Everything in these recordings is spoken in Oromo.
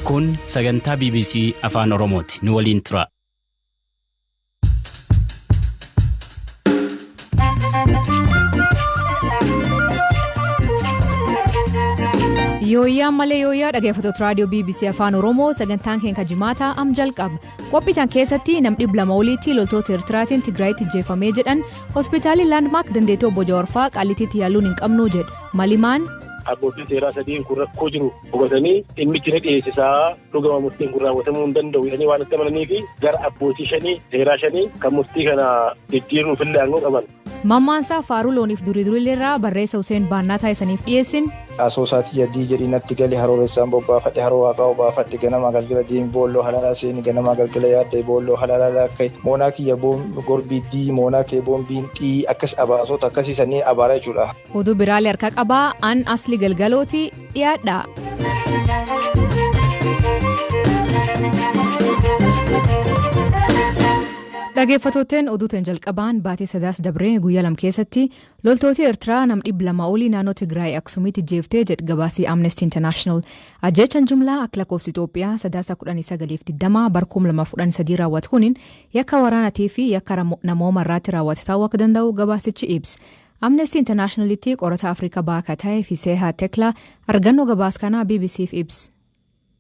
Kun sagantaa BBC Afaan Oromooti. Nu waliin tura. Yooyyaa malee yooyyaa dhaggeeffattoota raadiyoo BBC Afaan Oromoo, sagantaan keenya jimaataa am jalqaba. Qophii keessatti nam 200 oliitti loltoota Eertiraatiin Tigraayitti ajjeefamee jedhan, hospitaalli Laandmaark dandeettii obbo Jawaarfaa Qaallitiitti yaaluun hin qabnu jedha. Malimaan. Abbootiin seeraa sadiin kun rakkoo jiru hubatanii dhimmichi ni dhiyeessisaa, dhugama murtiin kun raawwatamuu hin danda'u jedhanii waan itti amananii fi gara abbootii shanii seeraa shanii kan murtii kana jijjiiruuf illee aangoo qaban. Mammaansaa faaruu looniif durii duriileerraa barreessa Huseen Baannaa taasisaniif dhiyeessin. Asoosaati yaddii jedhii natti gali, harooressaan bobbaafadhe, haroo waaqaa obaafadhe, ganamaa galgala deemi, boolloo halaalaa seeni, ganamaa galgala yaadde, boolloo halaalaa laakka'i, moonaa kiyya gorbii dii, moonaa kee boombiin xii, akkas abaasota akkasiisanii abaara jechuudha. Oduu biraalee harka qabaa, an asli galgalooti dhiyaadha. Dhaggeeffattootni oduutiin jalqabaan, baatee Sadaas dabree guyyaa 2 keessatti loltooti Eertiraa nam 200 olii naannoo Tigraay Aksuumitti jeeftee jedhu gabaasii Amnesty International. Ajjeechaan jumlaa akka lakkoofsa Itoophiyaa Sadaasa 19 fi 20 bara 2013 raawwatu kuniin yakka waraanaatii fi yakka namooma irraatti raawwate ta'uu akka danda'u gabaasichi ibsa. Amnesty Internationalitti qorata Afrikaa Bahaa ta'e Fisehaa Teklaa argannoo gabaas kanaa BBCf ibsa.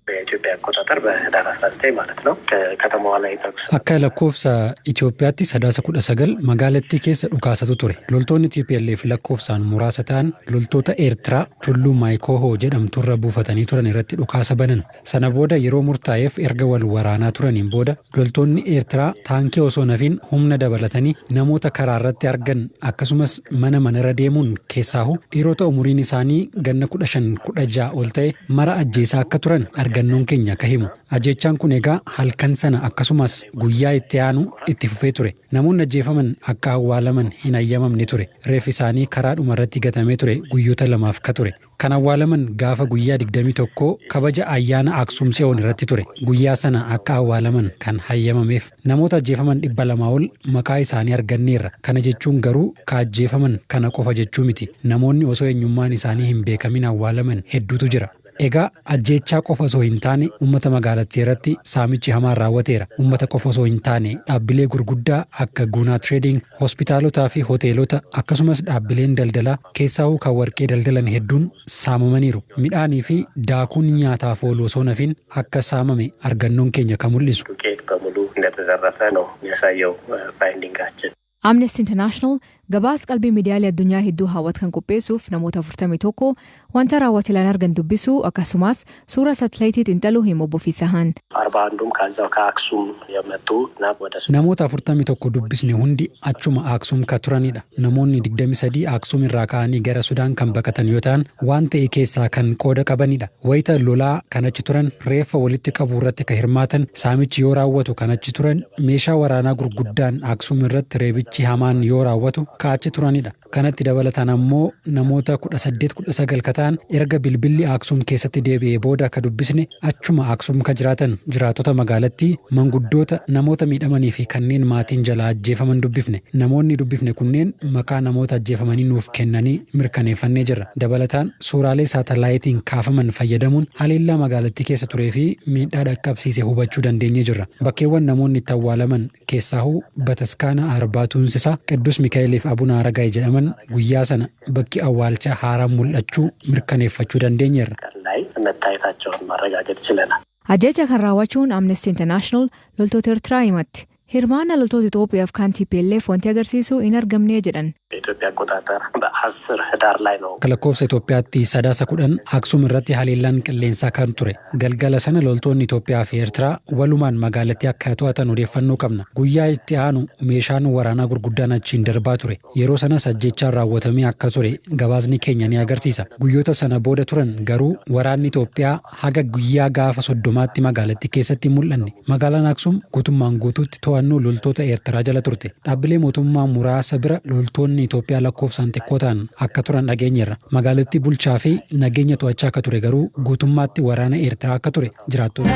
በኢትዮጵያ አቆጣጠር በህዳር 19 ማለት ነው ከተማዋ ላይ ተኩስ Akka lakkoofsa Itoophiyaatti Sadaasa 19 magaalattii keessa dhukaasatu ture. Loltoonni TPLF lakkoofsaan muraasa ta'an loltoota Eertiraa tulluu Maayikoohoo jedhamturra buufatanii turan irratti dhukaasa banan. Sana booda yeroo murtaa'eef erga wal waraanaa turaniin booda loltoonni Eertiraa taankii osoo nafiin humna dabalatanii namoota karaa irratti argan, akkasumas mana manarra deemuun, keessaahu dhiirota umuriin isaanii ganna 15, 16 ol ta'e mara ajjeesaa akka turan argannoon keenya akka himu. Ajjeechaan kun egaa halkan sana akkasumas guyyaa itti aanu itti fufee ture. Namoonni ajjeefaman akka awwaalaman hin hayyamamne ture. Reeffi isaanii karaa dhumarratti gatamee ture guyyoota 2f ka ture. Kan awwaalaman gaafa guyyaa 21 kabaja ayyaana Aksuum Tsiyoon irratti ture. Guyyaa sana akka awwaalaman kan hayyamameef. Namoota ajjeefaman 200 ol maqaa isaanii arganneerra. Kana jechuun garuu ka ajjeefaman kana qofa jechuu miti. Namoonni osoo eenyummaan isaanii hin beekamin awwaalaman hedduutu jira. Egaa ajjeechaa qofa osoo hin taane uummata magaalattii irratti saamichi hamaan raawwateera. Uummata qofa osoo hin taane dhaabbilee gurguddaa akka Guunaa Trading, hospitaalotaa fi hoteelota, akkasumas dhaabbileen daldalaa, keessaa'uu kan warqee daldalan hedduun saamamaniiru. Midhaanii fi daakuun nyaataaf oolu osoo nafin akka saamame argannoon keenya kan mul'isu. ዱቄት በሙሉ እንደተዘረፈ ነው የሚያሳየው finding ኣችን። Amnesty International gabaas qalbii miidiyaalee addunyaa hedduu hawwatu kan qopheessuuf namoota 41 wanta raawwate ilaan argan dubbisuu, akkasumas suura saatalaayitii xiinxaluu himu obbo Fisahaan. 41ዱም ከዛው ከአክሱም የመጡ እና ወደ Namoota 41 dubbisne hundi achuma Aksum ka turanidha. Namoonni 23 Aksum irraa ka'anii gara Sudaan kan baqatan yoo ta'an, waan ta'e keessaa kan qooda qabanidha. Wayita lolaa kan achi turan, reeffa walitti qabuu irratti kan hirmaatan, saamichi yoo raawwatu kan achi turan, meeshaa waraanaa gurguddaan Aksum irratti reebichi hamaan yoo raawwatu ka achi turanidha. Kanatti dabalataan ammoo namoota 18, 19 ka ta'an erga bilbilli Aksum keessatti deebi'ee booda akka dubbisne, achuma Aksum ka jiraatan jiraattota magaalattii, manguddoota, namoota miidhamanii fi kanneen maatiin jalaa ajjeefaman dubbifne. Namoonni dubbifne kunneen maqaa namoota ajjeefamanii nuuf kennanii mirkaneeffannee jirra. Dabalataan suuraalee saatalaayitiin kaafaman fayyadamuun haleellaa magaalattii keessa turee fi miidhaa dhaqqabsiise hubachuu dandeenyee jirra. Bakkeewwan namoonni itti awwaalaman, keessaahuu bataskaana Arbaatu Insisaa, Qiddus Mikaa'eliif Abuna Aragaay jedhaman, guyyaa sana bakki awwaalchaa haaraan mul'achuu mirkaneeffachuu dandeenyeerra. ቀን ላይ መታየታቸውን ማረጋገጥ ችለናል። Ajjeecha kan raawwachuun Amnesty International loltoota Eertiraa himatti. Hirmaannaa loltoota Itoophiyaaf kan TPLF wanti agarsiisu hin argamne jedhan. በኢትዮጵያ አቆጣጠር በ10 ህዳር ላይ ነው Akka lakkoofsa Itoophiyaatti Sadaasa 10 Aksum irratti haleellaan qilleensaa kan ture. Galgala sana loltoonni Itoophiyaa fi Eertiraa walumaan magaalattii akka to'atan odeeffannoo qabna. Guyyaa itti aanu meeshaan waraanaa gurguddaan achiin darbaa ture. Yeroo sanas ajjeechaan raawwatamee akka ture gabaasni keenya ni agarsiisa. Guyyoota sana booda turan garuu waraanni Itoophiyaa haga guyyaa gaafa 30tti magaalattii keessatti hin mul'anne. Magaalaan Aksum guutummaan guutuutti to'annoo loltoota Eertiraa jala turte. Dhaabbilee mootummaa muraasa bira loltoonni Itoophiyaa lakkoofsaan xiqqoo ta'an akka turan dhageenyeerra. Magaalattii bulchaa fi nageenya to'achaa akka ture garuu guutummaatti waraana Eertiraa akka ture jiraattonni.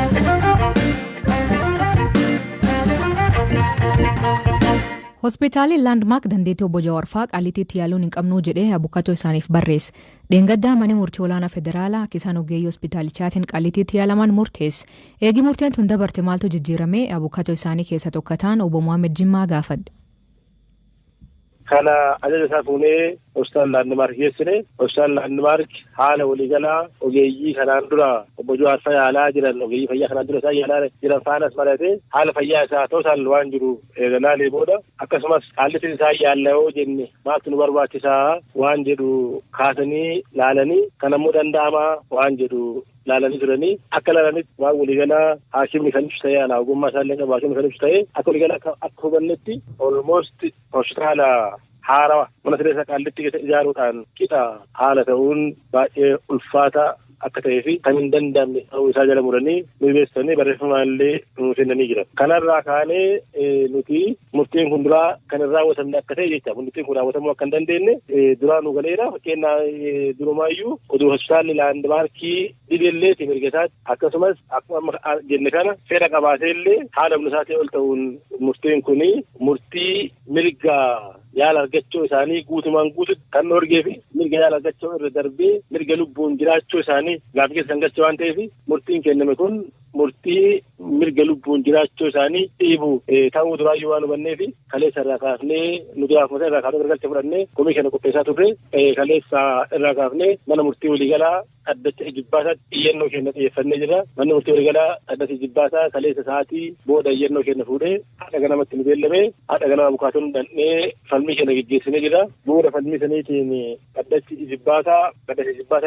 Hospitaalli Laandmaark dandeettii obbo Jawaarfaa Qaallitiitti yaaluun hin qabnu jedhee abukaatoo isaaniif barreesse. Dheengaddaa manni murtii olaanaa federaalaa akka isaan ogeeyyii hospitaalichaatiin Qaallittiitti yaalaman murteesse. Eegi murteen tun dabarte maaltu jijjiirame? Abukaatoo isaanii keessaa tokko ta'an obbo Mohaammed Jimmaa gaafadhe. Kana ajaja isaa fuunee hospitaal Laandmaark geessine. Hospitaal Laandmaark haala waliigalaa ogeeyyii kanaan dura obbo Jawaar fayyaa yaalaa jiran, ogeeyyii fayyaa kanaan dura isaan yaalaa jiran faanas mari'atee, haala fayyaa isaa total waan jiru laalee booda, akkasumas haalli isaan yaalla yoo jenne maaltu nu barbaachisaa waan jedhu kaasanii laalanii, kan ammoo danda'amaa waan jedhu laalanii turanii. Akka laalanitti waan waliigalaa haakimni kan ibsu ta'ee, alaa ogummaa isaallee qabu haakimni kan ibsu ta'ee, akka waliigalaa akka hubannetti almost hospitaala haarawa mana sirreessaa Qaallitti keessa ijaaruudhaan qixa haala ta'uun baay'ee ulfaata akka ta'ee fi kan hin danda'amne ta'uu isaa jala muranii nu beeksisanii, barreeffamaan illee nu kennanii jiran. Kanarraa kaanee nuti murteen kun duraa kan hin raawwatamne akka ta'e jecha, murteen kun raawwatamuu akka hin dandeenye duraa nu galeera. Fakkeenyaa durumaayyuu oduu hospitaalli Laandmaarkii dhibeelleeti mirga isaatti, akkasumas akkuma amma jenne kana fedha qabaatee illee haala humna isaatii ol ta'uun, murteen kuni murtii mirga yaala argachuu isaanii guutumaan guututti kan dhoorgee fi mirga yaala argachuu irra darbee mirga lubbuun jiraachuu isaanii gaaffii keessa kan galche waan ta'eef, murtiin kenname kun murtii mirga lubbuun jiraachuu isaanii dhiibu ta'uu duraayyuu waan hubannee fi kaleessa irraa kaafnee nu duraa irraa kaafnee gargalcha fudhannee komii kana qopheessaa turre. Kaleessa irraa kaafnee mana murtii waliigalaa dhaddacha ijibbaasaatti iyyannoo keenya dhiyeeffannee jirra. Manni murtii waliigalaa dhaddacha ijibbaasaa kaleessa sa'aatii booda iyyannoo keenya fuudhee haadha ganamatti nu beellame. Haadha ganama bukaatuun dhandhee falmii keenya geggeessinee jira. Bu'uura falmii saniitiin dhaddachi ijibbaasaa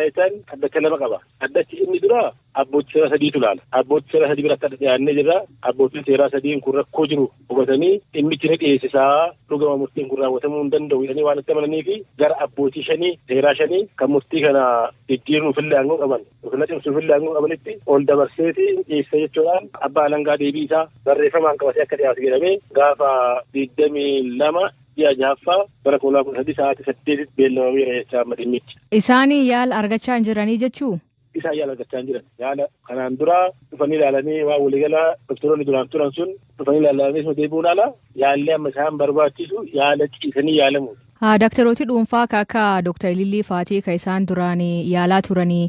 jechaan dhaddacha lama qaba. Dhaddachi inni dura abbootii seeraa sadiitu ilaala. Abbootii seeraa sadii bira akka dhiyaannee jirra. Abbootiin seeraa sadiin kun rakkoo jiru hubatanii, dhimmichi ni dhiyeessisaa dhugama murtiin kun raawwatamuu hin danda'u jedhanii waan itti amananii fi gara abbootii shanii seeraa shanii kan murtii kana jijjiiruufillee aangoo qaban, yookiin cimsuufillee aangoo qabanitti ol dabarseeti dhiyeessa jechuudhaan, abbaa alangaa deebii isaa barreeffamaan qabatee akka dhiyaatu jedhamee gaafa 22 ji'a jahaffaa bara 2013 sa'aatii 8tti beellamameera jechaa amma dhimmichi. Isaanii yaala argachaa hin jiranii jechuu? Isaan yaala argachaa hin jiran. Yaala kanaan dura dhufanii ilaalanii, waan waliigalaa doktoroonni duraan turan sun dhufanii ilaalanii deebi'uun ala, yaalli amma isaan barbaachisu yaala ciisanii yaalamu. Doktorooti dhuunfaa akka Dooktar Ilillii Faatii kan isaan duraan yaalaa turanii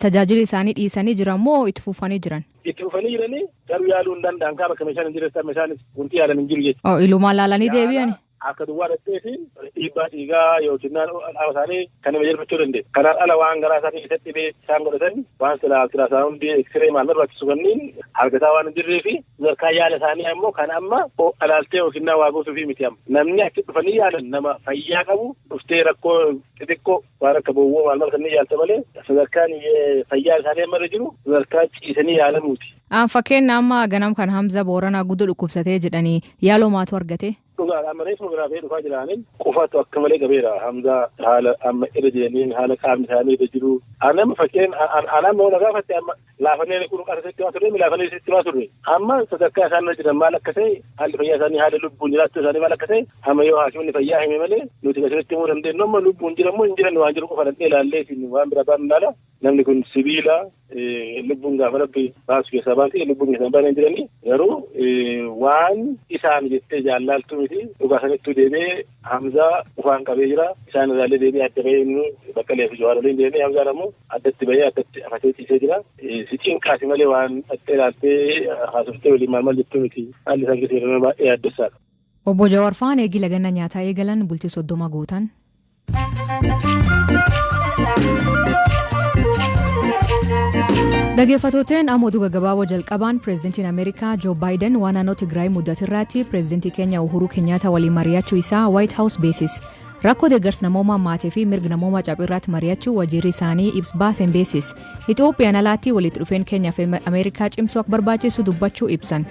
tajaajila isaanii dhiisanii jiran moo itti fufanii jiran? Itti fufanii jiranii, garuu yaaluu hin danda'an kaa, bakka meeshaan hin jirre, meeshaanis wanti yaalan hin jiru jechuudha. Ilumaan laalanii deebi'an? Akka duwwaa dhaqxeefi dhiibbaa dhiigaa yookiin dhaaba isaanii kan nama jarbachuu dandeessu. Kanaan ala waan garaa isaanii keessatti dhibee isaan godhatan, waan silaa ultrasound, x-ray maal barbaachisu kanneen argataa waan hin jirree fi sadarkaa yaala isaanii ammoo kan amma alaaltee yookiin waa gosuufii miti amma. Namni achi dhufanii yaalan nama fayyaa qabu dhuftee rakkoo xixiqqoo waan akka bowwoo maal maal kanneen yaalta malee, sadarkaan fayyaa isaanii amma irra jiru sadarkaa ciisanii yaalamuuti. Fakkeenya amma ganam kan Hamza Booranaa guddoo dhukkubsatee jedhanii yaaloo maatu argate? Dhugaadha, amma reefu biraa ba'ee dhufaa jiraniin qofatu akka malee qabeera. Hamza haala amma irra jiraniin, haala qaamni isaanii irra jiru. Anama fakkeen anama na gaafatte, amma laafanii kun qarasitti waa turre, laafanii sitti waa turre. Amma sadarkaa isaan irra jiran maal akka ta'e, haalli fayyaa isaanii, haala lubbuun jiraachuu isaanii maal akka ta'e, amma yoo haakimni fayyaa hime malee nuti asirratti himuu dandeenyu, amma lubbuun jiran moo hin jiran waan jiru qofa dandhee ilaallee waan bira baan ilaala. Namni kun sibiila, lubbuun gaafa Rabbi baasu keessaa baate, lubbuun keessaa baanee jiranii, garuu waan isaan jettee jaallaaltu miti. Dhugaa sanittuu deemee Hamzaa ufaan qabee jira. Isaan irraallee deemee adda bahee, inni Baqqalee fi Jawaar waliin deemee, Hamzaan ammoo addatti bahee addatti afatee ciisee jira. Si cinqaasi malee waan dhattee ilaaltee haasoftee waliin maal maal jettuu miti. Haalli isaan keessa jiran baay'ee yaaddessaadha. Obbo Jawaar faan eegi laganna nyaataa eegalan bultii 30 guutan. Dhaggeeffattooteen, amma oduu gaggabaaboo jalqabaan, pireezidantiin Ameerikaa Joo Baayiden waan naannoo Tigraay mudate irratti pireezidantii Keenya Uhuruu Kenyaata waliin mari'achuu isaa White House beeksise. Rakkoo deeggarsa namoomaa maatii fi mirga namoomaa cabee irratti mari'achuu wajiirri isaanii ibsa baaseen beeksise. Itoophiyaan alaatti walitti dhufeen Keenyaa fi Ameerikaa cimsuu akka barbaachisu dubbachuu ibsan.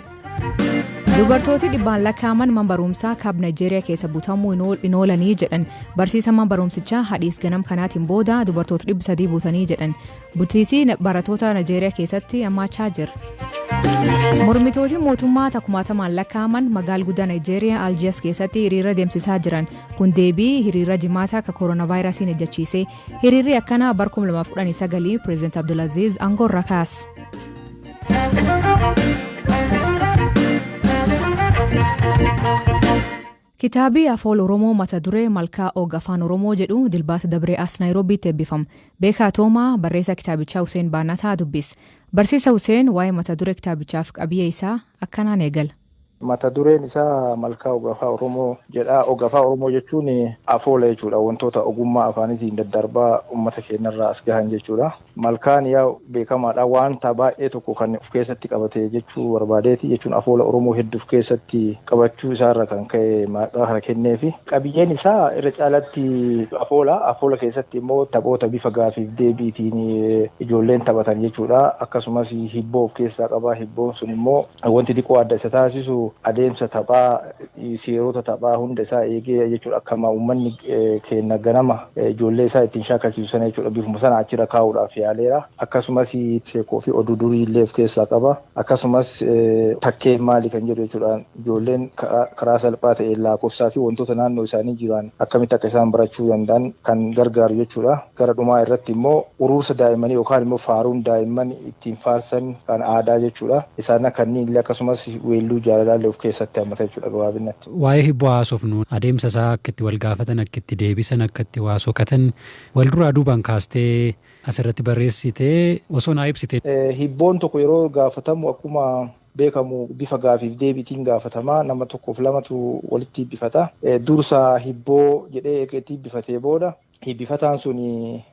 Dubartooti dhibbaan lakkaa'aman man barumsaa kaab Naayijeeriyaa keessa butamuu hin oolanii jedhan. Barsiisa man barumsichaa hadhiis ganam kanaatiin booda dubartoota 300 butanii jedhan. Butiisii barattoota Naayijeeriyaa keessatti hammaachaa jira. Mormitooti mootummaa takkumaatamaan lakkaa'aman magaala guddaa Naayijeeriyaa Aljiyaas keessatti hiriira deemsisaa jiran. Kun deebii hiriira jimaataa akka kooronaavaayirasiin ejjachiise. Hiriirri akkanaa bara 2019 pireezidaant Abdulaziz aangoo irra kaase. Kitaabii Afoola Oromoo mata duree Malkaa Og Afaan Oromoo jedhu Dilbaata dabree as Naayiroobiitti eebbifama. Beekaa Toomaa barreessaa kitaabichaa Huseen Baannataa dubbisa. Barsiisa Huseen waa'ee mata duree kitaabichaaf qabiyyee isaa akkanaan eegala. Mata dureen isaa Malkaa Og-Afaa Oromoo jedha. Og-Afaa Oromoo jechuun afoola jechuudha. Wantoota ogummaa afaaniitiin daddarbaa uummata keenyarraa as gahan jechuudha. Malkaan yaa beekamaadha. Wanta baay'ee tokko kan of keessatti qabate jechuu barbaadeeti. Jechuun afoola Oromoo hedduu of keessatti qabachuu isaarra kan ka'e maqaa kana kenneefi. Qabiyyeen isaa irra caalatti afoola. Afoola keessatti immoo taphoota bifa gaafiif deebiitiin ijoolleen taphatan jechuudha. Akkasumas hibboo of keessaa qaba. Hibboon sun immoo wanti xiqqoo adda isa taasisu adeemsa taphaa, seerota taphaa hunda isaa eegee jechuudha. Akkuma uummanni keenya ganama ijoollee isaa ittiin shaakalchiisu sana jechuudha. Bifuma sana achirra kaa'uudhaaf yaaleera. Akkasumas sheekoo fi oduu durii illee of keessaa qaba. Akkasumas takkeen maali kan jedhu jechuudha. Ijoolleen karaa salphaa ta'een lakkoofsaa fi wantoota naannoo isaanii jiran akkamitti akka isaan barachuu danda'an kan gargaaru jechuudha. Gara dhumaa irratti immoo uruursa daa'immanii yookaan immoo faaruun daa'imman ittiin faarsan kan aadaa jechuudha. Isaan kanneen illee akkasumas weelluu jaalalaa illee of keessatti hammata jechuudha gabaabinatti. Waa'ee hibboo haasofnu, adeemsa isaa, akka itti wal gaafatan, akka itti deebisan, akka itti waa soqatan wal duraa duubaan kaastee asirratti barreessitee osoo naa ibsite. Hibboon tokko yeroo gaafatamu akkuma beekamu bifa gaafiif deebiitiin gaafatama. Nama tokkoof lamatu walitti hibbifata. Dursa hibboo jedhee erga itti hibbifatee booda, hibbifataan sun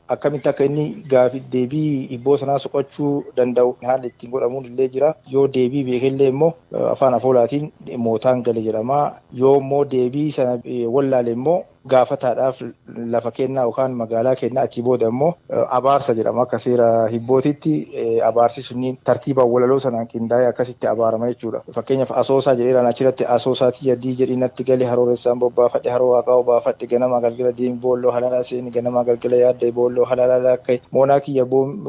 akkamitti akka inni gaafii deebii hibboo sanaa soqachuu danda'u haalli ittiin godhamuun illee jira. Yoo deebii beekellee immoo afaan afoolaatiin mootaan gale jedhama. Yoo immoo deebii sana wallaale immoo gaafataadhaaf lafa kennaa yookaan magaalaa kennaa, achi booda immoo abaarsa jedhama. Akka seera hibbootitti abaarsi sunniin tartiibaan walaloo sanaan qindaa'ee akkasitti abaarama jechuudha. Fakkeenyaaf Asoosaa jedheeraan achirratti, "Asoosaa tiyya dii jedhii natti gale, harooressaan bobbaafadhe, haroo waaqaa obaafadhe, ganamaa galgala deemi boolloo halaalaa seeni, ganamaa galgala yaadda boolloo halaalaa laakka'e, moonaa kiyya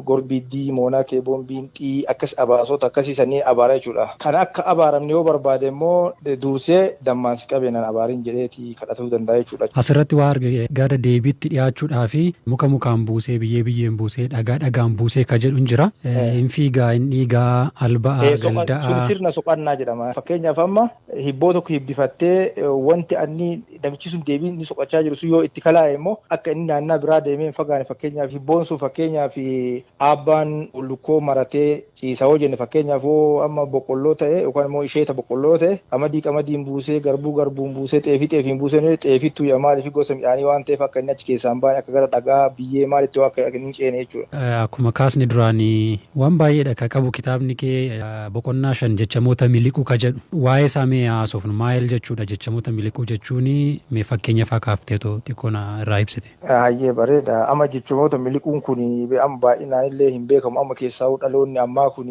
gorbii dii, moonaa kee boombiin xii," akkas abaasota akkasii sanii abaara jechuudha. Kan akka abaaramne yoo barbaade immoo dursee "Dammaan si qabeenan abaarin" jedheeti kadhatuu danda'a jechuudha. Asirratti waa arge, gara deebiitti dhiyaachuudhaa fi muka mukaan buusee, biyyee biyyeen buusee, dhagaa dhagaan buusee ka jedhu hin jira. Hin fiigaa, hin dhiigaa, alba'aa, Sun galda'aa. sirna soqannaa jedhama. Fakkeenyaaf amma hibboo tokko hibbifattee, wanti anni namichi sun deebii inni soqachaa jiru sun yoo itti kalaa'e immoo akka inni naannaa biraa deemee hin fagaane. Fakkeenyaaf hibboon sun, fakkeenyaaf "Abbaan lukkoo maratee ciisa" hoo jenne, fakkeenyaaf hoo amma boqqolloo ta'e yookaan immoo isheeta boqqolloo ta'e, qamadii qamadiin buusee, garbuu garbuun buusee, xeefii xeefiin buusee, xeefittuu maaliif gosa midhaanii waan ta'eef akka inni achi keessaa hin baane, akka gara dhagaa biyyee maalitti akka inni hin ceene jechuudha. Akkuma kaasni duraanii waan baay'eedha ka qabu kitaabni kee. Boqonnaa 5, "Jechamoota miliquu" ka jedhu, waa'ee isaa mee haasofnu. Maal jechuudha jechamoota miliquu jechuun? Mee fakkeenya faa kaafteetoo xiqqoo na irraa ibsite. Hayyee, bareeda. Amma jechamoota miliquun kun amma baay'inaan illee hin beekamu. Amma keessaa dhaloonni ammaa kun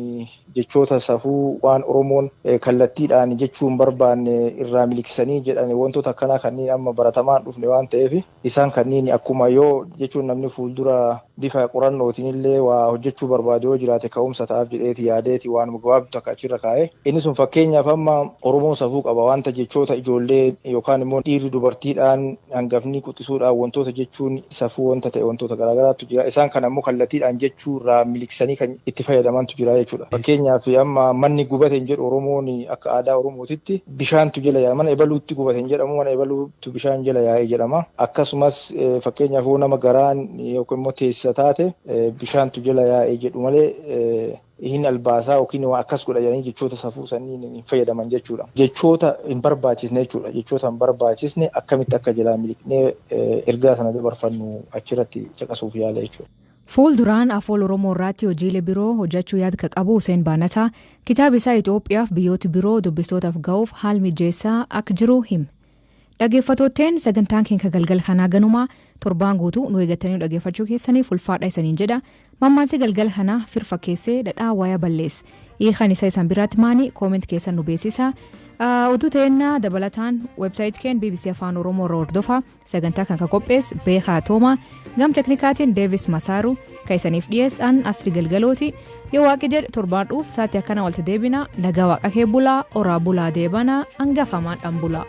jechoota safuu waan Oromoon kallattiidhaan jechuu hin barbaanne irraa miliqsanii jedhan, wantoota akkanaa kanneen amma baratamaan dhufne waan ta'eef, isaan kanneen akkuma yoo jechuun namni fuuldura bifa qorannootiin illee waa hojjechuu barbaadu yoo jiraate ka'umsa ta'aaf jedheeti yaadeeti waan gabaabdu takka achirra kaa'e. Inni sun fakkeenyaaf amma Oromoon safuu qaba wanta jechoota ijoollee yookaan immoo dhiirri dubartiidhaan, hangafni quxisuudhaan wantoota jechuun safuu wanta ta'e wantoota garaagaraatu jira. Isaan kana immoo kallattiidhaan jechuu irraa miliqsanii kan itti fayyadamantu jira jechuudha. Fakkeenyaaf amma "Manni gubate" hin jedhu Oromoon. Akka aadaa Oromootitti bishaantu jala yaa'a. "Mana ebaluutti gubate" hin jedhamu, "Mana ebaluutu bishaan jala yaa'e" jedhama. Akkasumas fakkeenyaaf yoo nama garaan yookiin immoo teessisa taate, "Bishaantu jala yaa'e" jedhu malee "Hin albaasaa" yookiin waa akkas godha jedhanii jechoota safuu saniin hin fayyadaman jechuudha. Jechoota hin barbaachisne jechuudha. Jechoota hin barbaachisne akkamitti akka jalaa miliqnee ergaa sana dabarfannu achirratti caqasuuf yaala jechuudha. Fuulduraan Afoola Oromoo irratti hojiilee biroo hojjechuu yaada qabu Hussein Baanataa kitaaba isaa Itoophiyaaf biyyoota biroo dubbistootaaf ga'uuf haal mijeessaa akka jiru hime. Dhaggeeffattootteen, sagantaan keenya galgala kanaa ganumaa. Torbaan guutuu nu eeggatanii dhaggeeffachuu keessaniif ulfaadha isaniin jedha. Mammaansi galgala kanaa "Firfakkeessee dhadhaa wayaa balleessa." Hiikan isa isan biraatti maani? Comment keessan nu beeksisa. Oduu ta'ennaa dabalataan website keen BBC Afaan Oromoo irra hordofa. Sagantaa kan qopheesse Beekaa Toomaa, gam teknikaatiin Deevis Masaaru, kan isaniif dhiyeessan Asri Galgalooti. Yoo Waaqi jedhe torbaan dhuuf saati akkana walta deebina. Nagaa Waaqa kee bulaa, oraa bulaa, deebanaa hangafamaan dhan bulaa.